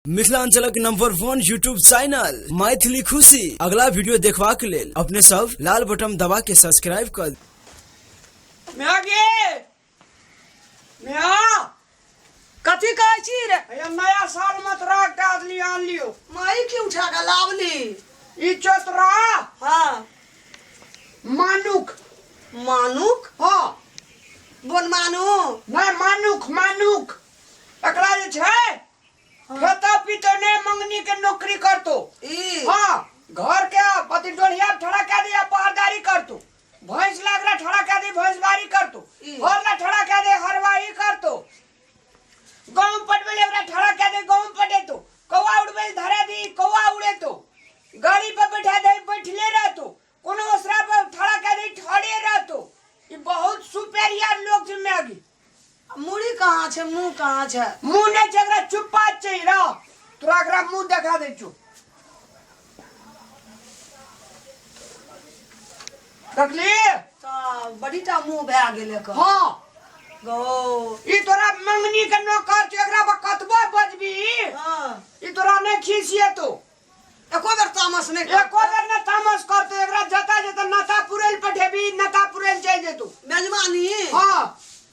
मिथिलांचलक number 1 YouTube channel Maithili खुशी अगला वीडियो देखबाक लेल अपने सब लाल बटन दबा के सब्सक्राइब कर म्या गे म्या। कथी कहै छी रे? भैया, नया साल में तोरा एकटा आदमी आन लियो। माई की उठा के लावली? ई छौ तोरा। हाँ। मानुख। मानुख? हाँ। बोल मानू। नहीं, मानुख मानुख। एकरा जे छै खेतो पीतो नहीं, मंगनी के नौकरी करतो। ई? हाँ, घर के अथी डोलिया ठड़ा कह दिया, पहरदारी करतो। भैंस लागरा ठड़ा कह दी, भैंस बारी करतो। ई। हर ला ठड़ा कह दे, हरवाही करतो। गहूं पटवे ले ओकरा ठड़ा कह दे, गहूं पटेतो। कौआ उड़बे ले धरा दी, कौआ उड़ेतो। गाड़ी पर बैठा दे, बैठले रहतो। कोनो ओसरा पर ठड़ा कह दे, ठड़े रहतो। ई बहुत सुपेरियर लोग छै मैगी। मुड़ी कहाँ छै, मुंह कहाँ छै? मुंह नहि छै एकरा, चुप्पा छै। रह, तोरा एकरा मुंह देखा दै छौ। देखली? तऽ बड़ीटा मुंह भए गेल एकर। हाँ। गो। ई तोरा मंगनी के नौकर छौ, एकरा पर कतबो बजबी, हाँ। ई तोरा नहि खिसिएतो। एको बेर तामस नहि करतै। एको बेर नहि तामस करतौ। एकरा जतऽ जतऽ नाता पुरैल पठेबी, नाता पुरैल चलि जेतौ। मेजबानी। हाँ,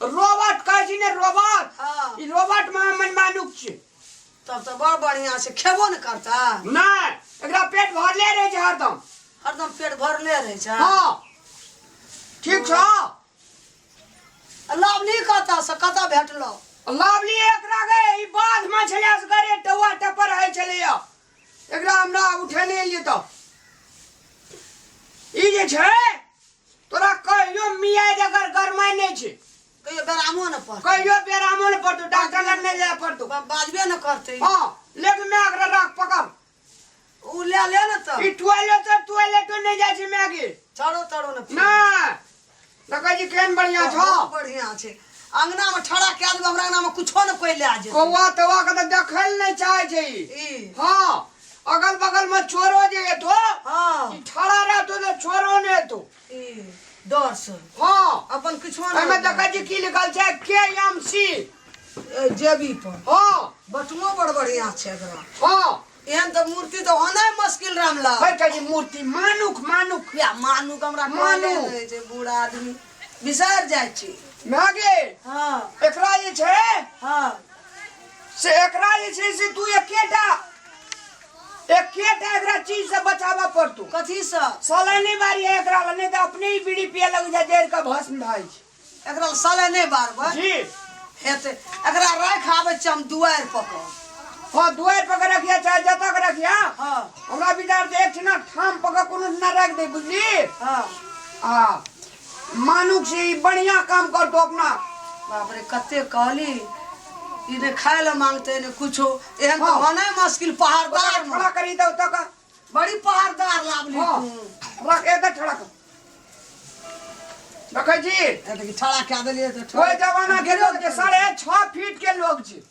रोबोट कहै छी ने, रोबोट। हाँ। ई रोबोट में मनमानुक छै। तब तऽ बड़ बढ़िया छै। खेबो ने करता? नहि, एकरा पेट भरले रहै छै हरदम। हरदम पेट भरले रहै छै। हाँ, ठीक छौ। लावली कतऽ से कतऽ भेटलो? लावली एकरा गे ई बाध में छलै, असगरे टौआ टपर होइ छलैया। एकरा हमरा उठेने एलियै। तऽ ई जे छै तोरा कहियो मियाज अगर गरमाइ नहि छै। कहियो बेरामो ने पड़तै। कहियो बेरामो नहि पड़तौ, डॉक्टर लग नहि जाय पड़तौ। बाजबे ने करतै। हाँ, लेकिन मैं एकरा राख, पकड़। उ ले ले ने तऽ। ई टॉयलेट से टॉयलेटो नहि जाइ छै मैगी। चढ़ो तड़ो ने। नहि देखै छी, केहन बढ़िया छौ। बहुत बढ़िया छै। अंगना में ठड़ा कए देबै, हमरा अंगना में कुछो ने कोई लए जेतै। कौआ तौआ के तऽ देखै लए नहि चाहै छै ई। ई? हाँ, अगल बगल में चोरो जे एतो, हाँ। ई ठड़ा रहतो तऽ चोरो नहि एतो। ई डर से? हाँ। अपन किछो नहि। एहिमे देखै छी की लिखल छै, के एम सी। ए, जेबी पर। हाँ। बटमो बड़ बढ़िया छै एकरा। हाँ। एहन तऽ मूर्ति तऽ होनाइ मुश्किल रामलाल। है छै मूर्ति मानुख मानुख। या मानुख हमरा मानुख। कहले रहै छै, बूढ़ आदमी बिसरि जाइ छी। मागे। हाँ। एकरा जे छै, हाँ। से एकरा जे छै से तू एकेटा एकेटा एकरा चीज से बचाबऽ पड़तौ। कथी से? सलै नहि बारी है एकरा लए, नहि तऽ अपने ही बीड़ी पिए लग जाय, जरि कऽ भस्म भए जाइ छै। एकरा सलै नहि बारबै? जी। हेतै। एकरा राखि आबै छी हम दुआरि पर कऽ। हाँ, दुआरि पर के रखिया, चाहे जतऽ के रखिया। हाँ। हमरा विचार से एक ठिना ठाम पर के कोनो ठिना राखि दे, बुझली? हाँ। हाँ, मानुख से ई बढ़िया काम करतो अपना। बाप रे, कते कहली, ई ने खाय लए मांगते ने कुछो। एहन तऽ हाँ। होनाइ मुश्किल पहाड़दार मे। ठड़ा करी दो तक। बड़ी पहाड़दार लावली। हाँ। तू रख एकदम ठड़ा कर, देखै छी? ए देखी, ठड़ा कए देलियै तऽ ओहि जमाना के लोग छै, 6.5 फीट के लोग छै।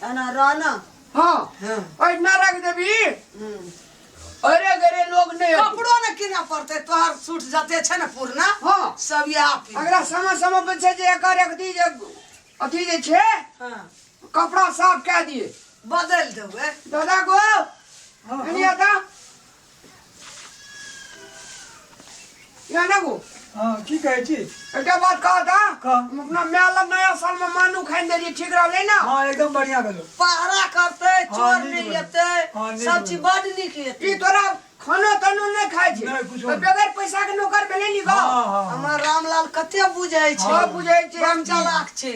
एना रह न। हाँ। हाँ। एहिना रख देबी। हम्म। अरे गरे लोग नहीं हेतौ। कपड़ो ने किनऽ पड़तै, तोहर सूट जते छै ने पुरना, हाँ। सब इएह पीन। अगला समय समय पर छै जे एकर एक दी जे अथी जे छै, हाँ। कपड़ा साफ कए दिए। बदलि देबै। दादा गो, एनी आता यहाँ ना गो। हाँ, की कहै छी? एकटा बात कह ता। कह। हम अपना माय लग नया साल में मानू खाइन देलियै, ठीक रहलै ना? हाँ, एकदम बढ़िया भेलो। पहरा करतै, चोर नीक नहि भेलै। एतै। हाँ, नीक सब चीज भेलै। बड नीक हेतै। ई तोरा खानो तानो नहि खाइ छै? नहि, कुछो तऽ नहि। बगैर पैसा के नौकर भेलै नी गो। हाँ हाँ। हमर रामलाल कते बुझै छै। हाँ, बुझै छै। बड़ चालाक छै।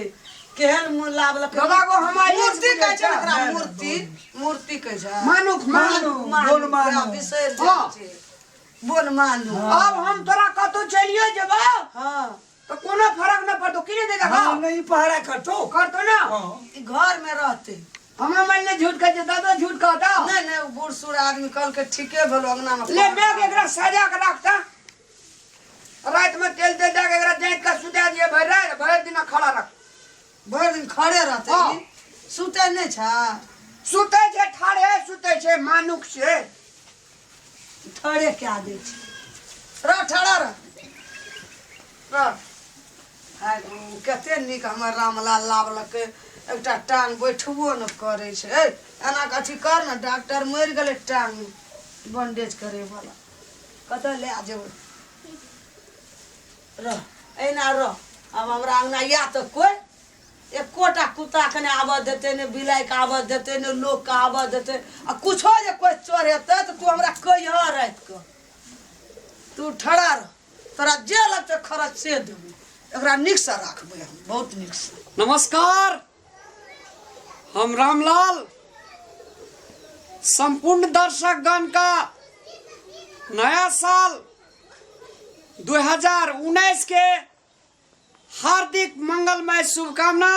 केहन मुँह लाबलक। दादा गो, हम आइए मूर्ति कहै छै ने एकरा? नहि, नहि, मूर्ति मूर्ति कहै छै। मानुख मानुख। मानुख, बोल मानुख। बिसरि जाइ हाँ। छै, बोल मानु। अब हम तोरा कतौ चलियो जेबौ, हाँ। तऽ कोनो फरक नहि पड़तौ कि नहि दादा? हाँ, नहीं, पहरा करतो। करतौ ना? हाँ। ई घर में रहते। हमरा मान ले झूठ कहै छै दादा, झूठ कहता? नहीं नहीं, ओ बूढ़ सूढ़ आदमी कहलकै ठीके भेलो, अंगना में ले बैग, एकरा सजा के रखता। रात में तेल तेल दे के एकरा जाइत के सुता दिए भरि रात, भरि दिन खड़ा रख। भरि दिन खड़े रहते? हाँ। ई? सुतै नहि छै? सुतै छै, ठाढ़े सुतै छै, मानुख छै। ठाढ़े कए दै छै। रह, ठाढ़ा रह, रह। हाय गो, कते नीक हमर रामलाल लाबलकै। एकटा टांग बैठबो न करै छै। ए एना के अथी कर ने, डॉक्टर मरि गेलै टांग बंडेज करे वाला। कतऽ लए जेबै? रह एना रह। आब हमरा अङ्गना या तऽ कोइ एकोटा कुत्ताके नहि आबऽ देतै, नहि बिलाइके आबऽ देतै, नहि लोकके आबऽ देतै। आ कुछो जे कोइ चढ़ेतै तऽ तू हमरा कहिहऽ रातिके। तू ठड़ा रह, तोरा जे लगतै खर्च से देबै। एकरा नीकसँ राखबै हम, बहुत नीकसँ। नमस्कार, हम रामलाल संपूर्ण दर्शकगण का नया साल 2019 के हार्दिक मंगलमय शुभकामना।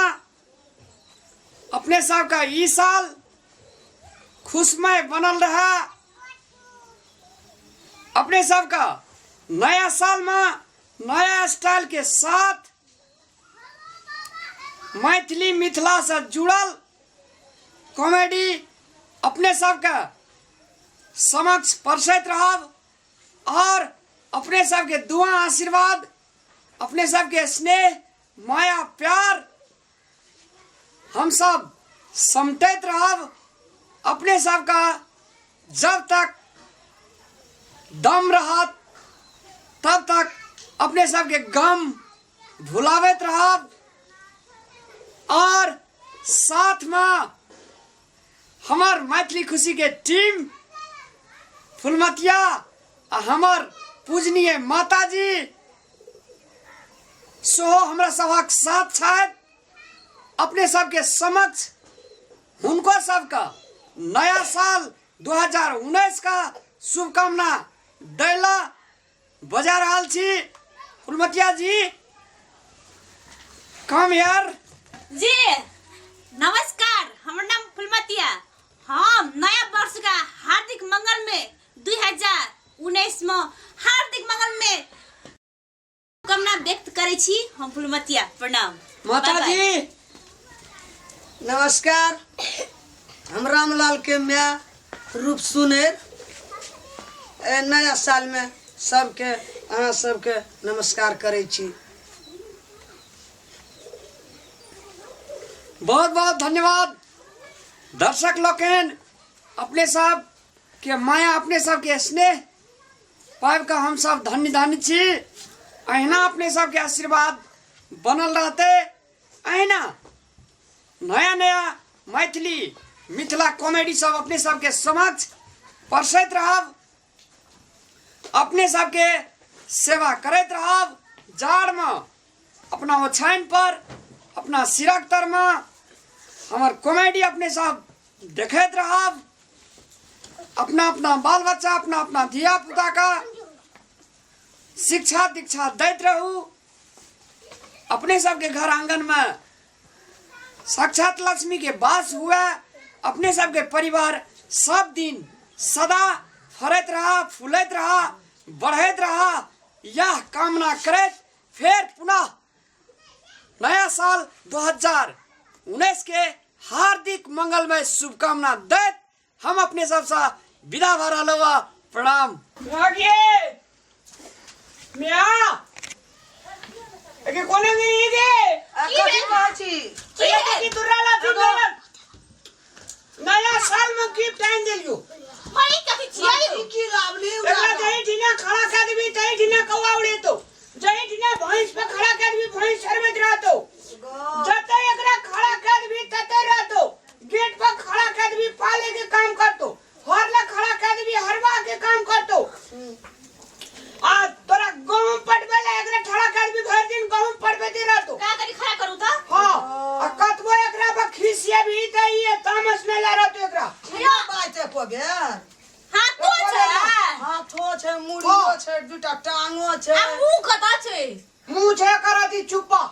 अपने सबका ई साल खुशमय बनल रहा। अपने सबका नया साल में नया स्टाइल के साथ मैथिली मिथिला से जुड़ल कॉमेडी अपने सबके समक्ष परसैत रहब और अपने सबके दुआ आशीर्वाद, अपने सबके स्नेह माया प्यार हम सब समटैत रहब। अपने सबका जब तक दम रहत तब तक अपने सबके गम भुलाबैत रहब और साथ में हमार मैथिली खुशी के टीम फुलमतिया आ हमर पूजनीय माताजी सेहो हमरा सभक साथ छथि। अपने सबके समक्ष हुनको सबके नया साल 2019 का शुभकामना दैला बजा रहल छी। फुलमतिया जी कम यार जी नमस्कार, हमर नाम फुलमतिया। हम नया वर्ष का हार्दिक मंगल में 2019 में हार्दिक मंगल में शुभकामना व्यक्त करै छी। हम फुलमतिया, प्रणाम। माता जी नमस्कार, हम रामलाल के माय रूप सुनेर नया साल में सबके अहाँ सबके नमस्कार करै छी। बहुत बहुत धन्यवाद दर्शक लोकनि, अपने सब के माया अपने सब के स्नेह पाबि कऽ हम सब धन्य धन्य छी। अहिना अपने सबके आशीर्वाद बनल रहतै। अहिना नया नया मैथिली मिथिला कॉमेडी सब अपने सबके समक्ष परसैत रहब, अपने सबके सेवा करैत रहब। जाड़मे अपना ओछाइन पर अपना सिरक तरमे हमर कॉमेडी अपने सब देखैत रहब। अपना अपना बाल बच्चा अपना अपना धिया पुता का शिक्षा दीक्षा दैत रहू। अपने सबके घर आंगन में साक्षात लक्ष्मी के वास हुए। अपने सबके परिवार सब दिन सदा फरैत रहा, फूलैत रहा, बढ़ैत रहा, यह कामना करैत फिर पुनः नया साल 2019 के हार्दिक मंगलमय शुभकामना दैत हम अपने सबसँ विदा भऽ रहल बा। प्रणाम। आगे मिया एके कोने गिरी गे? आ, कथी कहै छी? की भेल? की तुराला फिर नया साल में गिफ्ट आनि देलियो। हई कथी छियै? ई की लावली? एकरा जही ठिना खड़ा कर देबी तही ठिना कौआ उड़ेतो, जही ठिना भैंस पे खड़ा कर देबी भैंस चरबैत रहतो, जतै एकरा खड़ा कर देबी ततै रहतो, गेट पर खड़ा कर देबी पाले के काम करतो, हर ला खड़ा कर देबी हरवा के काम करतो। आ तोरा गहूम पटबै ला एकरा खड़ा कर देबी भरि दिन गहूम पटबैते रहतो। का करी खड़ा करू त? हाँ, आ कतबो एकरा पर खिसियेबी त ई तामस नहि ला रहतो एकरा। बात एको बेर हाथो छै। हाथो छै, मुड़ियो छै, दूटा टांगो छै। आ मुंह कतऽ छै? मुँह छै एकर अथी चुप्पा।